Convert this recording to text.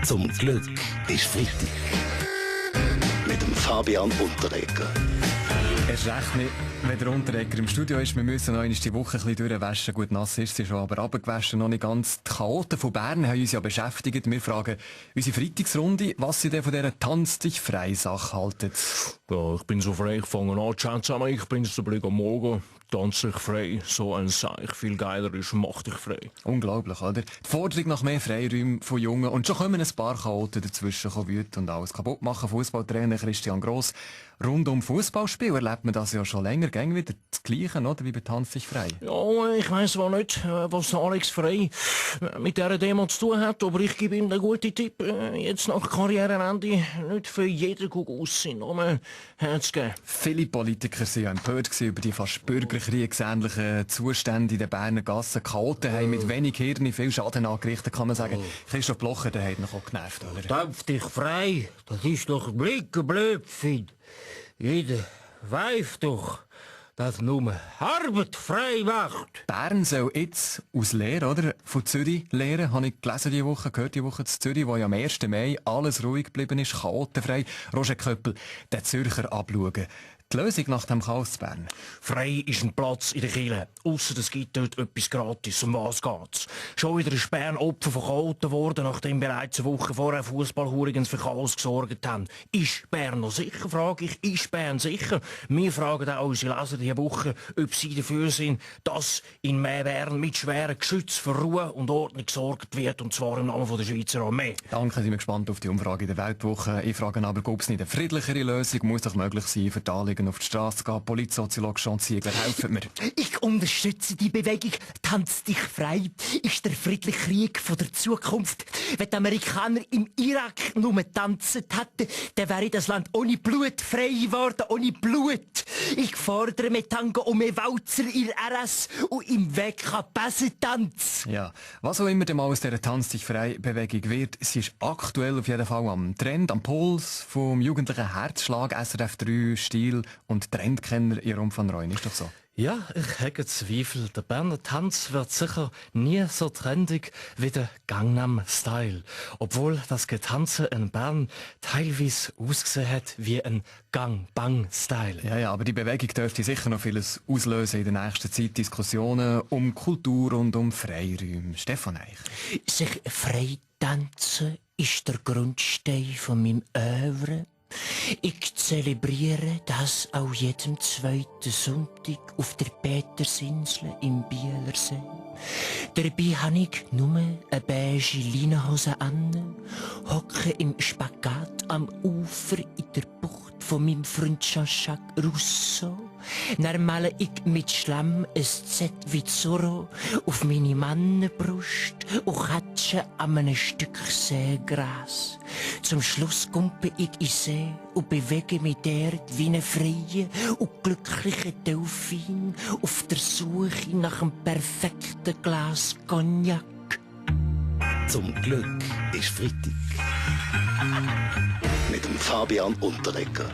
Zum Glück ist Freitag. Mit dem Fabian Unterreger. Erst recht nicht, wenn der Unterreger im Studio ist. Wir müssen noch einmal die Woche ein bisschen durchwaschen. Gut, nass ist sie schon, aber abgewaschen noch nicht ganz. Die Chaoten von Bern haben uns ja beschäftigt. Wir fragen unsere Freitagsrunde, was sie denn von dieser «Tanz dich frei» Sache halten. Ja, ich bin so frei, ich fange an zu zusammen, ich bin so blöd am Morgen, tanze ich frei, so ein Seich, viel geiler ist, mach dich frei. Unglaublich, oder? Die Forderung nach mehr Freiräumen von Jungen und schon kommen ein paar Chaoten dazwischen, wüten und alles kaputt machen. Fußballtrainer Christian Gross. Rund um Fußballspiel erlebt man das ja schon länger, gäng wieder das Gleiche, oder? Wie bei «Tanz dich frei». Ja, ich weiss zwar nicht, was Alex Frey mit dieser Demo zu tun hat, aber ich gebe ihm einen guten Tipp, jetzt nach Karriereende nicht für jeden Gugus seinen Namen herzugeben. Viele Politiker waren ja empört über die fast bürgerkriegsähnlichen Zustände in den Berner Gassen. Chaoten haben mit wenig Hirn viel Schaden angerichtet, kann man sagen. Christoph Blocher, der hat noch genervt, oder? Tanz dich frei, das ist doch Blödsinn. Jeder weiß doch, dass nur Arbeit frei macht. Bern soll jetzt aus Lehre, oder? Von Zürich lehren, habe ich gelesen diese Woche, gehört diese Woche zu Zürich, wo ja am 1. Mai alles ruhig geblieben ist, chaotenfrei. Roger Köppel, den Zürcher abschauen. Die Lösung nach dem Chaos zu Bern? Frei ist ein Platz in der Kirche. Ausser es gibt dort etwas gratis. Um was geht's? Schon wieder ist Bern Opfer von Chaoten geworden, nachdem bereits eine Woche vorher Fußball-Hooligans für Chaos gesorgt haben. Ist Bern noch sicher, frage ich. Ist Bern sicher? Wir fragen auch unsere Leser diese Woche, ob sie dafür sind, dass in Bern mit schweren Geschützen für Ruhe und Ordnung gesorgt wird, und zwar im Namen der Schweizer Armee. Danke, sind wir gespannt auf die Umfrage in der Weltwoche. Ich frage aber, ob es nicht eine friedlichere Lösung muss doch möglich sein, für die Anliegen auf die Straße zu gehen. Politsoziologe Jean Ziegler, helfen mir. Ich unterstütze die Bewegung «Tanz dich frei» ist der friedliche Krieg von der Zukunft. Wenn die Amerikaner im Irak nur tanzen hätten, dann wäre das Land ohne Blut frei geworden, ohne Blut. Ich fordere mehr Tango und mehr Walzer in RS und im WK-Passetanz. Ja, was auch immer dem aus dieser «Tanz dich frei» Bewegung wird, sie ist aktuell auf jeden Fall am Trend, am Puls vom jugendlichen Herzschlag, SRF 3, Stil und Trendkenner Jeroen van Rooyen. Ist doch so? Ja, ich habe Zweifel. Der Berner Tanz wird sicher nie so trendig wie der Gangnam Style. Obwohl das Getanze in Bern teilweise ausgesehen hat wie ein Gang-Bang-Style. Ja, aber die Bewegung dürfte sicher noch vieles auslösen in der nächsten Zeit. Diskussionen um Kultur und um Freiräume. Stefan Eich. Sich frei tanzen ist der Grundstein von meinem Övre. Ich zelebriere das auch jeden zweiten Sonntag auf der Petersinsel im Bielersee. Dabei habe ich nur eine beige Leinenhose an, hocke im Spagat am Ufer in der Bucht von meinem Freund Jean-Jacques Rousseau. Dann male ich mit Schlamm ein Z wie Zorro auf meine Mannenbrust und katsche an einem Stück Seegras. Zum Schluss kumpe ich in See und bewege mich dort wie ein freier und glücklicher Delfin auf der Suche nach einem perfekten Glas Cognac. Zum Glück ist Freitag. Mit dem Fabian Unterreger.